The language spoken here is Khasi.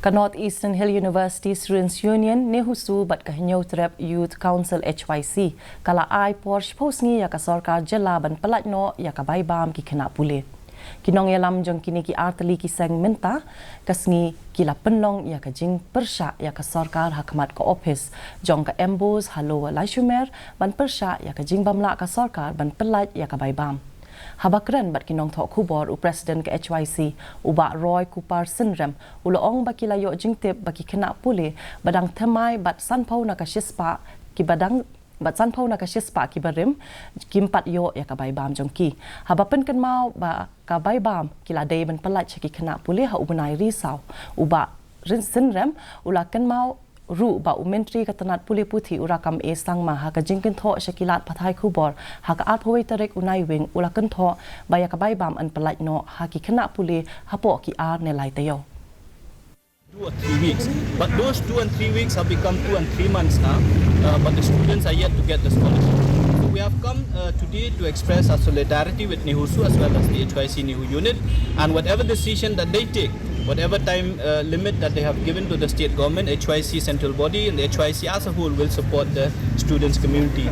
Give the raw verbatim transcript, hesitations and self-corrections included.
Ka North Eastern Hill University Students Union, NEHUSU, bad ka Hynñiewtrep Youth Council, H Y C, ka la ai por shiphew sngi ïa ka sorkar jylla ban pyllait noh ïa ka bai bam ki khynnah pule. Ki nongïalam jong kine ki artylli ki seng mynta ka sngi ki la pynlong ïa ka jingpyrshah ïa ka sorkar ha khmat ka ophis jong ka MBOSE ha Lower Laishumer ban pyrshah ïa ka jingbymlah ka sorkar ban pyllait ïa ka bai bam. Haba kren bad ki nongthoh khubor, u President ka H Y C, u Bah Roy Kupar Synrem, u la ong ba ki la ïoh jingtip ba ki khynnah pule ba dang thymmai bad sanphew na ka shispah ki ba dang bad sanphew na ka shispah ki barim kim pat ïoh ïa ka bai bam jong ki. Haba pynkynmaw ba ka bai bam ki la dei ban pyllait sha ki khynnah pule ha u bnai Risaw, u Bah Rin Synrem u la kynmaw ruh ba u Myntri ka tnat pule puthi, u Rakkam A Sangma, ha ka jingkynthoh sha ki lad pathai khubor ha ka arphew wei tarik u Naiwieng, u la kynthoh ba ïa ka bai bam yn pyllait noh ha ki khynnah pule hapoh ki ar ne lai taïew. Two or three weeks. But those two and three weeks have become two and three months now, uh, but the students are yet to get the scholarship. So we have come uh, today to express our solidarity with NEHUSU as well as the H Y C NEHU unit, and whatever decision that they take, whatever time uh, limit that they have given to the state government, H Y C central body and the H Y C as a whole will support the students' community.